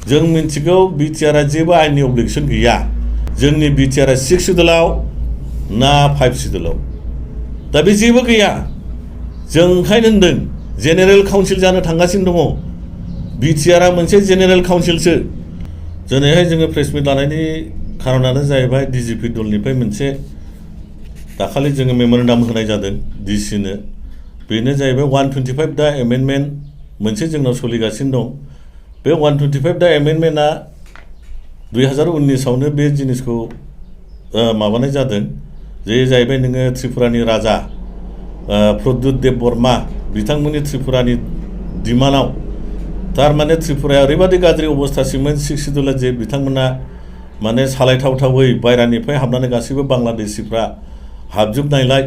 जों मिन्थिगौ बिटिआरआ जेबो आयेननि अब्लिगेसन गैया जोंनि बिटिआरआ 6 सिडुलाव ना 5 सिडुलाव दा बे जेबो गैया जों ओंखायनो होनदों जेनेरेल काउन्सिल जानो थांगासिनो दङ बिटिआरआ मोनसे जेनेरेल काउन्सिलसो दिनैहाय जोङो प्रेस मिट लानायनि खारनानो जाहैबाय डिजिपि दलनिफ्राय मोनसे दाखालि जोङो मेम'रेन्डाम होनाय जादों डिसिनो बेनो जाहैबाय 125 दा एमेन्डमेन्ट मोनसे जोंनाव सोलिगासिनो दं बे 125 दा एमेन्डमेन्टआ 2019 आवनो बे जिनिसखौ माबानाय जादों जे जाहैबाय नोङो त्रिपुरानि राजा प्रद्युत देब बर्मा बिथांमोननि त्रिपुरानि दिमानाव थारमाने त्रिपुराया ओरैबादि गाज्रि अबस्थासिममोन 6 सिडुला जे बिथांमोना माने सालायथावथावै बायरानिफ्राय हाबनानै गासैबो बांलादेशिफ्रा हाबजोबनायलाय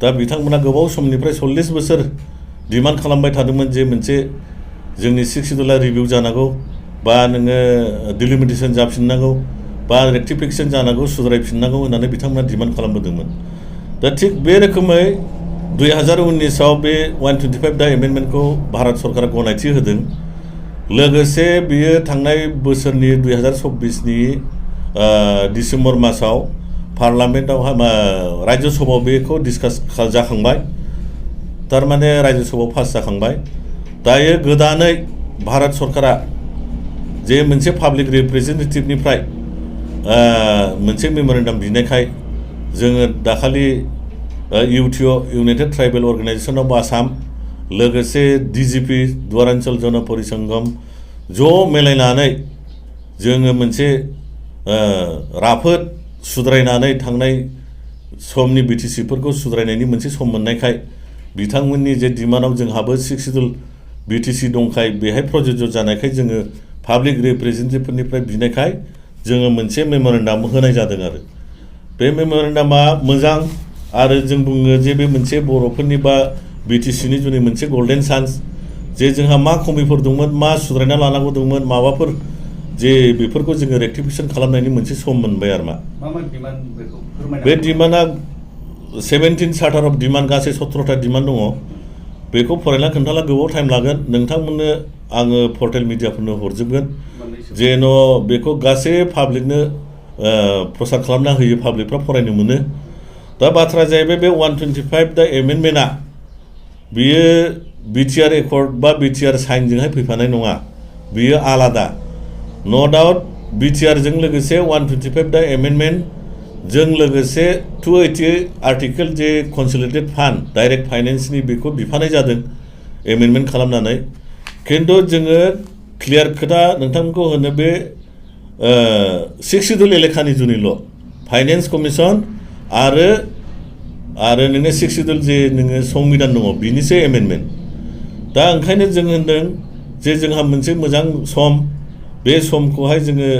दा बिथांमोना गोबाव समनिफ्राय 40 बोसोर डिमान्ड खालामबाय थादोंमोन जे मोनसे जोंनि 6 सिडुला रिभिउ जानांगौ बा नोङो डिलिमिटेसन जाफिननांगौ बा रेक्टिफिकेसन जानांगौ सुद्रायफिननांगौ होननानै बिथांमोना डिमान्ड खालामबोदोंमोन दा थिग बे रोखोमै 2019 आव बे 125 दा एमेन्डमेन्टखौ भारत सरकारा गनायथि होदों लोगोसे बियो थांनाय बोसोरनि 2024 नि डिसेम्बर मासाव पार्लामेन्टआव राज्य सभायाव बेखौ डिसकास जाखांबाय थारमाने राज्य सभायाव पास जाखांबाय दायो गोदानै भारत सरकारा जे मोनसे पाब्लिक रिप्रेजेन्टेटिभनिफ्राय मोनसे मेम'रेन्डाम बिनायखाय जोङो दाखालि UTO united tribal organisation of Assam लोगोसे डिजिपि द्वारान्चल जन परिसंगम ज' मिलायनानै जोङो मोनसे राफोद सुद्रायनानै थांनाय समनि बिटिसिफोरखौ सुद्रायनायनि मोनसे सम मोननायखाय बिथांमोननि जे डिमान्डआव जोंहाबो 6 सिडुल बिटिसि दंखाय बेहाय प्रযোज्य जानायखाय जोङो पाब्लिक रिप्रेजेन्टेटिभफोरनिफ्राय बिनायखाय जोङो मोनसे मेम'रेन्डाम होनाय जादों आरो बे मेम'रेन्डामा मोजां आरो जों बुङो जे बे मोनसे बर'फोरनि बा बिटिसिनि जुनै मोनसे गल्डेन चान्स जे जोंहा मा खमिफोर दंमोन मा सुद्रायना लानांगौ दंमोन माबाफोर जे बेफोरखौ जोङो रेक्टिफिकेसन खालामनायनि मोनसे सम मोनबाय आरो बे डिमान्डआ 17 चार्टार अफ डिमान्ड गासै 17टा डिमान्ड दङ बेखौ फरायना खोन्थाला गोबाव टाइम लागोन नोंथांमोननो आङो पर्टेल मिडियाफोरनो हरजोबगोन जेन' बेखौ गासै पाब्लिकनो प्रसार खालामना होयो पाब्लिकफ्रा फरायनो मोनो दा बाथ्रा जाहैबाय बे 125 दा एमेन्डमेन्टआ बियो बिटिआर एकर्ड बा बिटिआर साइनजोंहाय फैफानाय नङा बियो आलादा नो डाउट बिटिआरजों लोगोसे 125 दा एमेन्डमेन्ट जों लोगोसे 280 आर्टिकेल जे कन्सलिडेटेड फान्ड डाइरेक्ट फाइनेन्सनि बेखौ बिफानाय जादों एमेन्डमेन्ट खालामनानै खिन्थु जोङो क्लियार खोथा नोंथांमोनखौ होनो बे 6 सिडुल एलेखानि जुनैल' फाइनेन्स कमिसन आरो नोङो 6 सिडुल जे नोङो संबिधान दङ बिनिसो एमेन्डमेन्ट दा ओंखायनो जों होनदों जे जोंहा मोनसे मोजां सम बे समखौहाय जोङो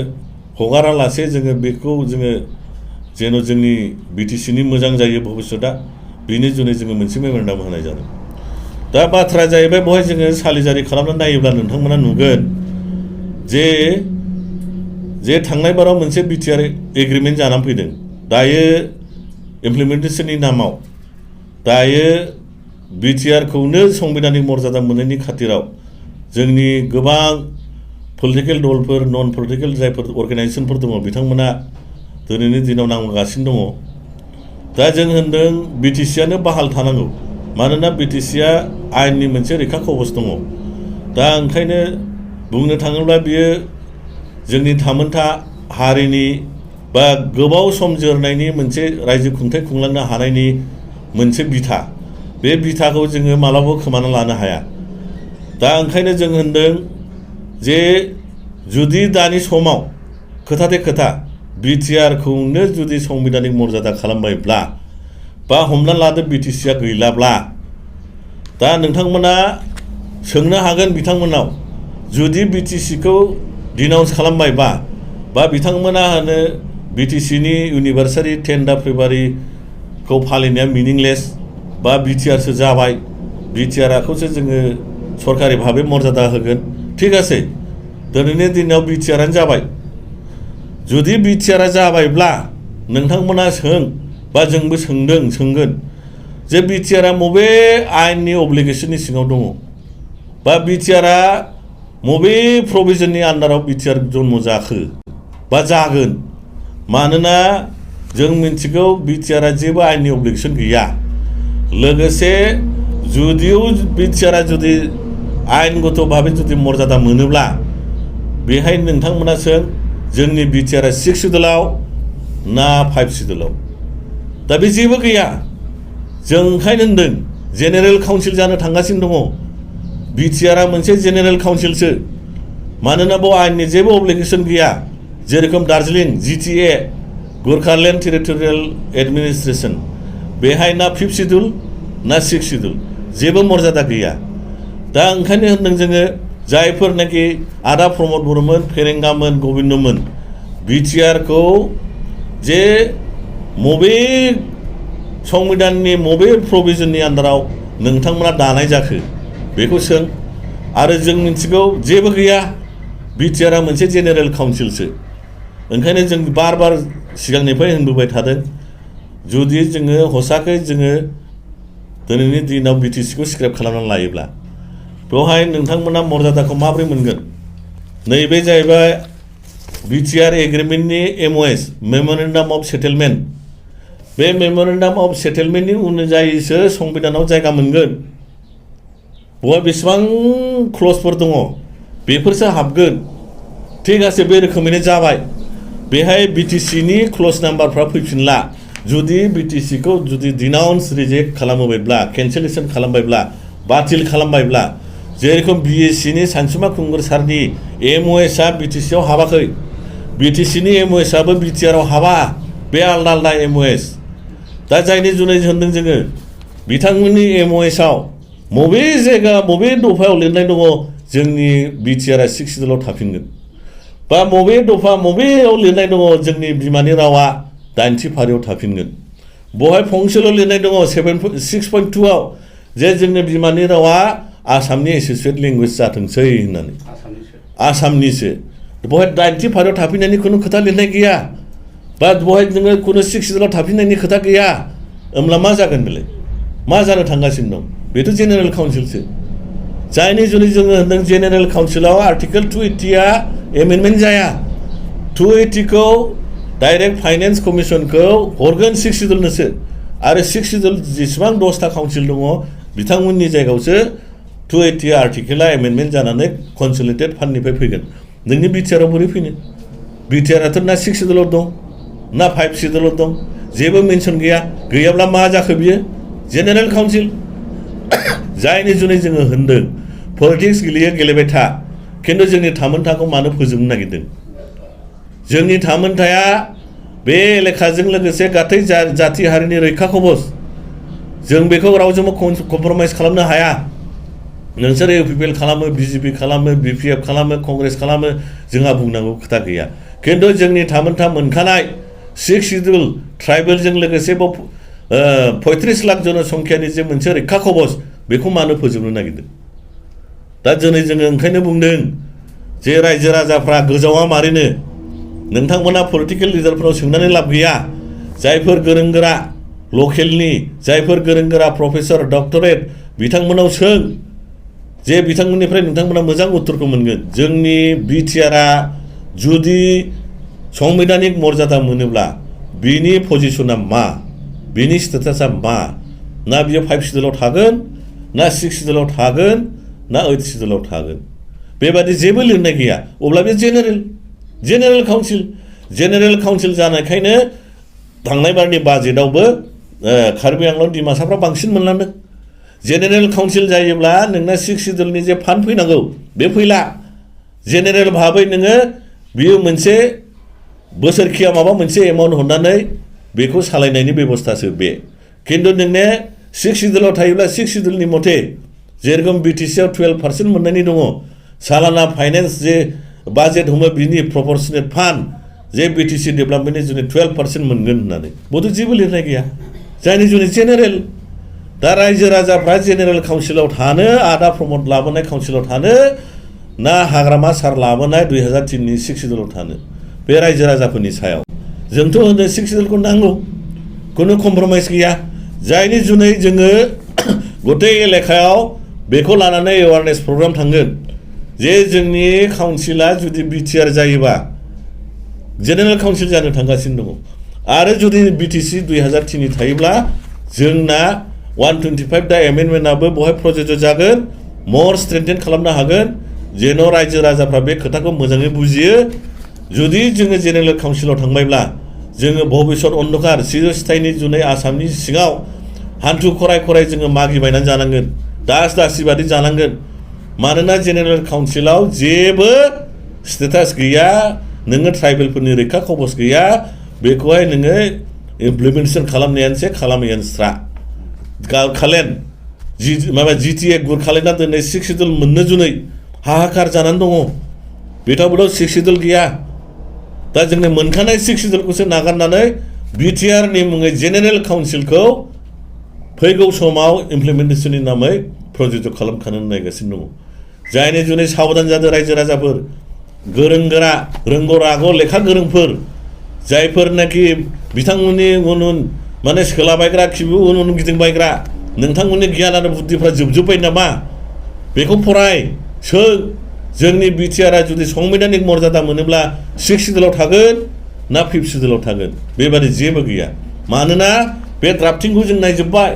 हगारालासे जोङो बेखौ जोङो जेन' जोंनि बिटिसिनि मोजां जायो भबिष्यतआ बिनि जुनै जोङो मोनसे मेम'रेन्डाम होनाय जादों दा बाथ्राया जाहैबाय बेवहाय जोङो सालिजारि खालामनानै नायोब्ला नोंथांमोना नुगोन जे थांनाय बाराव मोनसे बिटिआर एग्रिमेन्ट जानानै फैदों दायो इमप्लिमेन्टेसननि नामाव दायो बिटिआरखौनो संबिधानिक मर्यादा मोननायनि खाथिराव जोंनि गोबां पलिटिकेल दलफोर नन पलिटिकेल जायफोर अर्गेनाइजेसनफोर दङ बिथांमोना दिनैनि दिनाव नांगासिनो दङ दा जों होनदों बिटिसिआनो बाहाल थानांगौ मानोना बिटिसिआ आयेननि मोनसे रैखा कवच दङ दा ओंखायनो बुंनो थाङोब्ला बियो जोंनि थामोनथा हारिनि बा गोबाव सम जोरनायनि मोनसे रायजो खुंथाय खुंलांनो हानायनि मोनसे बिथा बे बिथाखौ जोङो मालाबाबो खोमाना लानो हाया दा ओंखायनो जों होनदों जे जुदि दानि समाव खोथाथे खोथा बिटिआरखौनो जुदि संबिधानिक मर्यादा खालामबायब्ला बा हमना लादो बिटिसिआ गैलाब्ला दा नोंथांमोना सोंनो हागोन बिथांमोनाव जुदि बिटिसिखौ डिनाउन्स खालामबायबा बा बिथांमोना होनो बिटिसिनि इउनिभार्सेलि 10 फेब्रुवारिखौ फालिनाया मिनिंलेस बा बिटिआरसो जाबाय बिटिआरखौसो जोङो सरकारि भाबै मर्यादा होगोन ठीक আছে दिनैनि दिनाव बिटिआरानो जाबाय जुदि बिटिआरा जाबायब्ला नोंथांमोना सों बा जोंबो सोंगोन जे बिटिआरा बबे आयेननि अब्लिगेसननि सिङाव दङ बा बिटिआरा मबे प्रभिजननि आन्डाराव बिटिआर जन्म जाखो बा जागोन मानोना जों मिन्थिगौ बिटिआरआ जेबो आइननि अब्लिगेसन गैया लोगोसे जुदिও बिटिआरआ जुदि आइनगत भाबै जुदि मर्यादा मोनोब्ला बेहाय नोंथांमोना सों जोंनि बिटिआरआ 6 सिडुलाव ना 5 सिडुलाव दा बे जेबो गैया जों ओंखायनो होनदों जेनेरेल काउन्सिल जानो थांगासिनो दङ बिटिआरआ मोनसे जेनेरेल काउन्सिलसो मानोना बेयाव आइननि जेबो अब्लिगेसन गैया जेरखम दार्जिलिं GTA गोरखालेण्ड टेरिटरियेल एडमिनिस्ट्रेशन बेहाय ना 5 सिडुल ना 6 सिडुल जेबो मर्यादा गैया दा ओंखायनो होनदों जोङो जायफोरनाखि आदा प्रमद बर'मोन फेरेंगामोन गबिन्दमोन बिटिआरखौ जे मबे संविधाननि मबे प्रभिजननि आन्डाराव नोंथांमोना दानाय जाखो बेखौ सों आरो जों मिन्थिगौ जेबो गैया बिटिआरआ मोनसे जेनेरेल काउन्सिलसो ओंखायनो जों बार बार सिगांनिफ्राय होनबोबाय थादों जुदि जोङो हसाकै जोङो दिनैनि दिनाव बिटिसिखौ स्क्रेप खालामनानै लायोब्ला बेवहाय नोंथांमोना मर्यादाखौ माबोरै मोनगोन नैबे जाहैबाय बिटिआर एग्रिमेन्टनि MOS मेमोरेन्डाम अफ सेटेलमेन्ट बे मेमोरेन्डाम अफ सेटेलमेन्टनि अनुजायैसो संबिधानाव जायगा मोनगोन बेवहाय बेसेबां क्लजफोर दङ बेफोरसो हाबगोन ठीक आसे बे रोखोमैनो जाबाय बेहाय बिटिसिनि क्लज नाम्बारफ्रा फैफिनला जुदि बिटिसिखौ जुदि डिनाउन्स रिजेक्ट खालामोबायब्ला केन्सेलेसन खालामबायब्ला बातिल खालामबायब्ला जेरखम BScनि सानसुमा खुंगुर सारनि MOSआ बिटिसिआव हाबाखै बिटिसिनि MOSआबो बिटिआरआव हाबा बे आलदा आलदा MOS दा जायनि जुनै होनदों जोङो बिथांमोननि MOSआव मबे जायगा मबे दफायाव लिरनाय दङ जोंनि बिटिआरआ 6 सिडुलाव थाफिनगोन बा मबे दफा मबेयाव लिरनाय दङ जोंनि बिमानि रावा 8थि फारियाव थाफिनगोन बेवहाय फंसेल' लिरनाय दङ 6.2 आव जे जोंनि बिमानि रावा आसामनि एसोसिएट लेंगुवेज जाथोंसै होननानै आसामनिसो बेवहाय 8थि फारियाव थाफिननायनि खुनु खोथा लिरनाय गैया बा बेवहाय नोङो खुनु 6 सिडुलाव थाफिननायनि खोथा गैया होमब्ला मा जागोन बेलाय मा जानो थांगासिनो दं बेथ' जेनेरेल काउन्सिलसो जायनि जुनै जोङो होनदों जेनेरेल काउन्सिलाव आर्टिकेल 280आ एमेन्डमेन्ट जाया 280 खौ डाइरेक्ट फाइनेन्स कमिसनखौ हरगोन 6 सिडुलनोसो आरो 6 सिडुल जेसेबां 10टा काउन्सिल दङ बिथांमोननि जायगायावसो 280 आर्टिकेला एमेन्डमेन्ट जानानै कनसोलिडेटेड फान्डनिफ्राय फैगोन नोंनि बिटिआरआव बोरै फैनो बिटिआरआथ' ना 6 सिडुलाव दं ना 5 सिडुलाव दं जेबो मेनसन गैया गैयाब्ला मा जाखो बियो जेनेरेल काउन्सिल जायनि जुनै जोङो होनदों पलिटिक्स गेलेबाय था खिन्थु जोंनि थामोनथाखौ मानो फोजोबनो नागिरदों जोंनि थामोनथाया बे एलेखाजों लोगोसे गासै जाथि हारिनि रैखा कवच जों बेखौ रावजोंबो कमप्रमाइज खालामनो हाया नोंसोर UPPL खालामो BJP खालामो BPF खालामो कंग्रेस खालामो जोंहा बुंनांगौ खोथा गैया खिन्थु जोंनि थामोनथा मोनखानाय 6 सिडुल ट्राइबेलजों लोगोसे 35 लाख जनसंख्यानि जे मोनसे रैखा कवच बेखौ मानो फोजोबनो नागिरदों दा दिनै जोङो ओंखायनो बुंदों जे रायजो राजाफ्रा गोजावा मारैनो नोंथांमोना पलिटिकेल लिडारफोराव सोंनानै लाब गैया जायफोर गोरों गोरा लकेलनि जायफोर गोरों गोरा प्रफेसर डक्टरेट बिथांमोनाव सों जे बिथांमोननिफ्राय नोंथांमोना मोजां उत्तरखौ मोनगोन जोंनि बिटिआरआ जुदि संबिधानिक मर्यादा मोनोब्ला बिनि पजिशना मा बिनि स्टेटासा मा ना बियो 5 सिडुलाव थागोन ना 6 सिडुलाव थागोन ना 8 सिडुलाव थागोन बेबादि जेबो लिरनाय गैया अब्ला बे जेनेरेल काउन्सिल जानायखायनो थांनाय बारनि बाजेटआवबो कार्बि आंलं डिमासाफ्रा बांसिन मोनलांदों जेनेरेल काउन्सिल जायोब्ला नोंना 6 सिडुलनि जे फान्ड फैनांगौ बे फैला जेनेरेल भाबै नोङो बियो मोनसे बोसोरखिया माबा मोनसे एमाउन्ट हरनानै बेखौ सालायनायनि बेबस्थासो बे खिन्थु नोंने 6 सिडुलाव थायोब्ला 6 सिडुलनि मथे जेरखम बिटिसिआव 12% मोननायनि दङ सालाना फाइनेन्स जे बाजेट हमो बिनि प्रपर्शनेट फान्ड जे बिटिसि डेभेलपमेन्टनि जुनै 12% मोनगोन होननानै बेथ' जेबो लिरनाय गैया जायनि जुनै जेनेरेल दा रायजो राजाफ्रा जेनेरेल काउन्सिलाव थानो आदा प्रमद लाबोनाय काउन्सिलाव थानो ना हाग्रामा सार लाबोनाय 2003नि 6 सिडुलाव थानो बे रायजो राजाफोरनि सायाव जोंथ' होनो 6 सिडुलखौ नांगौ खुनु कमप्रमाइज गैया जायनि जुनै जोङो गथै एलेखायाव बेखौ लानानै एवारनेस प्रग्राम थांगोन जे जोंनि काउन्सिला जुदि बिटिआर जायोबा जेनेरेल काउन्सिल जानो थांगासिनो दङ आरो जुदि बिटिसि 2003 थायोब्ला जोंना 125 दा एमेन्डमेन्टआबो बहाय प्रजेक्ट जागोन मर स्ट्रेंथेन खालामनो हागोन जेन' रायजो राजाफ्रा बे खोथाखौ मोजाङै बुजियो जुदि जोङो जेनेरेल काउन्सिलाव थांबायब्ला जोङो भबिष्यत अन्धकार चिरस्थायनि जुनै आसामनि सिङाव हान्थु खराय खराय जोङो मागिबायनानै जानांगोन दास दासि बादि जानांगोन मानोना जेनेरेल काउन्सिलाव जेबो स्टेटास गैया नोङो ट्राइबेलफोरनि रैखा कवच गैया बेखौहाय नोङो इमप्लिमेन्टेसन खालामनायानोसै खालामैयानोस्रा खालेन माबा जिटिए गुर खालायना दोननाय 6 शिड्युल मोननो जुनै हाहाकार जानानै दङ बेथावबोथ' 6 शिड्युल गैया दा जोंनो मोनखानाय 6 शिड्युलखौसो नागारनानै बिटिआरनि मुङै जेनेरेल काउन्सिलखौ फैगौ समाव इमप्लिमेन्टेसननि नामै प्रजेक्ट खालामखानो नायगासिनो दङ जायनि जुनै साबधान जादों रायजो राजाफोर गोरों गोरा रोंगौ रागौ लेखा गोरोंफोर जायफोरनाखि बिथांमोननि उन उन माने सोलाबायग्रा खिबु उन उन गिदिंबायग्रा नोंथांमोननि गियान आरो बुद्धिफ्रा जोबजोब्बाय नामा बेखौ फराय सों जोंनि बिटिआरआ जुदि संबिधानिक मर्यादा मोनोब्ला 6 शिड्युलाव थागोन ना 5 शिड्युलाव थागोन बेबादि जेबो गैया मानोना बे ड्राफ्टिंखौ जों नायजोब्बाय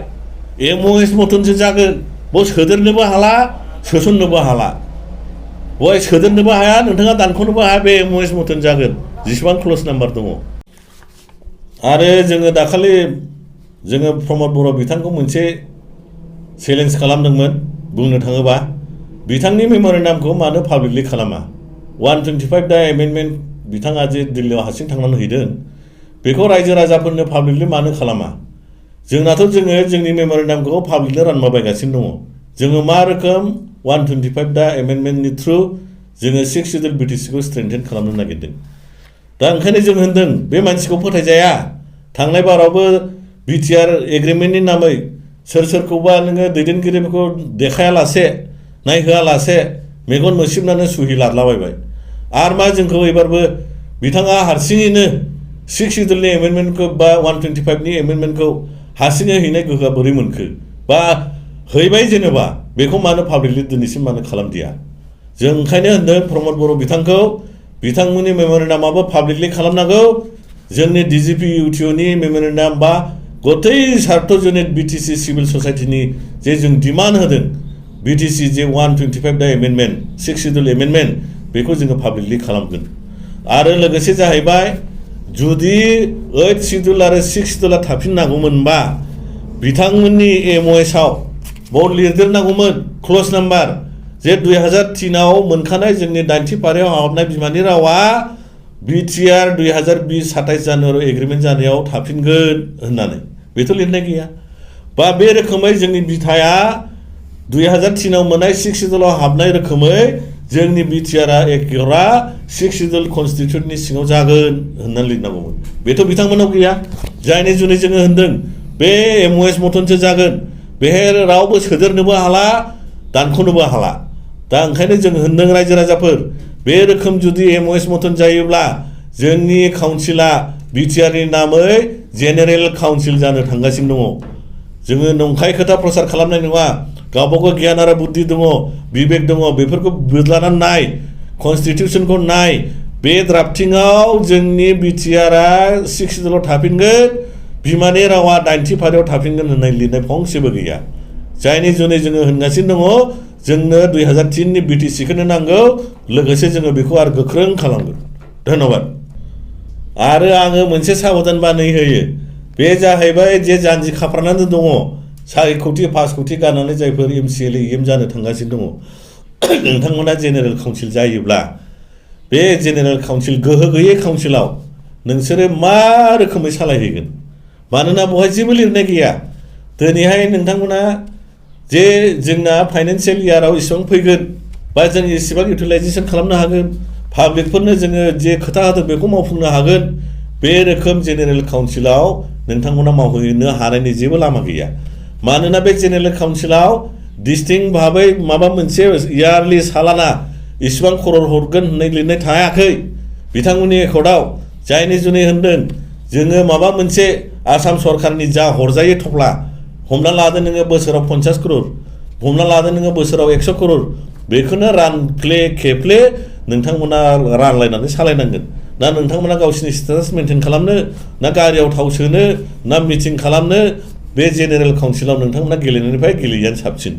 एमअएस मथनसो जागोन बेयाव सोदेरनोबो हाला सोसननोबो हाला बहाय सोदेरनोबो हाया नोंथाङा दानख'नोबो हाया बे एमअएस मथन जागोन जेसेबां क्ल'ज नाम्बार दङ आरो जोङो दाखालि जोङो प्रमद बर' बिथांखौ मोनसे चेलेन्ज खालामदोंमोन बुंनो थाङोबा बिथांनि मेम'रेन्डामखौ मानो पाब्लिकलि खालामा 125 दा एमेन्डमेन्ट बिथाङा जे दिल्लीयाव हारसिं थांनानै हैदों बेखौ रायजो राजाफोरनो पाब्लिकलि मानो खालामा जोंनाथ' जोङो जोंनि मेम'रेन्डामखौ पाब्लिकलि रानलाबायगासिनो दङ जोङो मा रोखोम 125 दा एमेन्डमेन्टनि थ्रु जोङो 6 शिड्युल बिटिसिखौ स्ट्रेंथेन खालामनो नागिरदों दा ओंखायनो जों होनदों बे मानसिखौ फोथायजाया थांनाय बारावबो बिटिआर एग्रिमेन्टनि नामै सोरखौबा नोङो दैदेनगिरिफोरखौ देखायालासे नायहोआलासे मेगन मोसिबनानै सुहि लादलाबायबाय आरो मा जोंखौ एबारबो बिथाङा हारसिङैनो 6 शिड्युलनि एमेन्डमेन्टखौ बा 125 नि एमेन्डमेन्टखौ हारसिङै हैनाय गोहोआ बोरै मोनखो बा हैबाय जेनेबा बेखौ मानो पाब्लिकलि दिनैसिम मानो खालामदिया जों ओंखायनो होनदों प्रमद बर' बिथांखौ बिथांमोननि मेम'रेन्डामाबो पाब्लिकलि खालामनांगौ जोंनि डिजिपि इउटिअनि मेम'रेन्डाम बा गथै सार्वजनिक बिटिसि सिभिल ससाइटिनि जे जों डिमान्ड होदों बिटिसि जे 125 दा एमेन्डमेन्ट 6 शिड्युल एमेन्डमेन्ट बेखौ जोङो पाब्लिकलि खालामगोन आरो लोगोसे जाहैबाय जुदि 8 शिड्युल आरो 6 शिड्युला थाफिननांगौमोनबा बिथांमोननि एमअएसआव बाव लिरदेरनांगौमोन क्ल'ज नाम्बार जे 2003 आव मोनखानाय जोंनि 90 फारियाव हाबनाय बिमानि रावा बिटिआर 2020 27 जानुवारि एग्रिमेन्ट जानायाव थाफिनगोन होननानै बेथ' लिरनाय गैया बा बे रोखोमै जोंनि बिथाया 2003 आव मोननाय 6 शिड्युलाव हाबनाय रोखोमै जोंनि बिटिआरआ एकेरा 6 शिड्युल कनस्टिटिउशननि सिङाव जागोन होननानै लिरनांगौमोन बेथ' बिथांमोनाव गैया जायनि जुनै जोङो होनदों बे एमअएस मथनसो जागोन बेहाय रावबो सोदेरनोबो हाला दानख'नोबो हाला दा ओंखायनो जों होनदों रायजो राजाफोर बे रोखोम जुदि एमअएस मथन जायोब्ला जोंनि काउन्सिला बिटिआरनि नामै जेनेरेल काउन्सिल जानो थांगासिनो दङ जोङो नंखाय खोथा प्रसार खालामनाय नङा गावबागाव गियान आरो बुद्धि दङ बिबेक दङ बेफोरखौ बोदलानानै नाय कनस्टिटिउशनखौ नाय बे ड्राफ्टिंआव जोंनि बिटिआरआ 6 शिड्युलाव थाफिनगोन बिमानि रावा 90 फारियाव थाफिनगोन होननाय लिरनाय फंसेबो गैया जायनि जुनै जोङो होनगासिनो दङ जोंनो 2003 नि बिटिसिखौनो नांगौ लोगोसे जोङो बेखौ आरो गोख्रों खालामगोन धन्यबाद आरो आङो मोनसे साबधान बानाय होयो बे जाहैबाय जे जानजि खाफ्रानानै दङ 4 कौटि 5 कौटि गारनानै जायफोर एमसिएल एम जानो थांगासिनो दङ नोंथांमोना जेनेरेल काउन्सिल जायोब्ला बे जेनेरेल काउन्सिल गोहो गैयै काउन्सिलाव नोंसोरो मा रोखोमै सालायहैगोन मानोना बहाय जेबो लिरनाय गैया दिनैहाय नोंथांमोना जे जोंना फाइनान्सियेल इयाराव इसेबां फैगोन बा जों इसेबां इउटिलाइजेसन खालामनो हागोन पाब्लिकफोरनो जोङो जे खोथा होदों बेखौ मावफुंनो हागोन बे रोखोम जेनेरेल काउन्सिलाव नोंथांमोना मावहैनो हानायनि जेबो लामा गैया मानोना बे जेनेरेल काउन्सिलाव डिस्टिंक्ट भाबै माबा मोनसे इयारलि सालाना इसेबां खरर हरगोन होननाय लिरनाय थायाखै बिथांमोननि एकर्डआव जायनि जुनै होनदों जोङो माबा मोनसे आसाम सरकारनि जा हरजायो थफ्ला हमना लादो नोङो बोसोराव 50 करोड़ हमना लादो नोङो बोसोराव 100 करोड़ बेखौनो रानफ्ले खेफ्ले नोंथांमोना रानलायनानै सालायनांगोन ना नोंथांमोना गावसिनि स्टेटास मेनटेन खालामनो ना गारियाव थाव सोनो ना मिटिं खालामनो बे जेनेरेल काउन्सिलाव नोंथांमोना गेलेनायनिफ्राय गेलेयैआनो साबसिन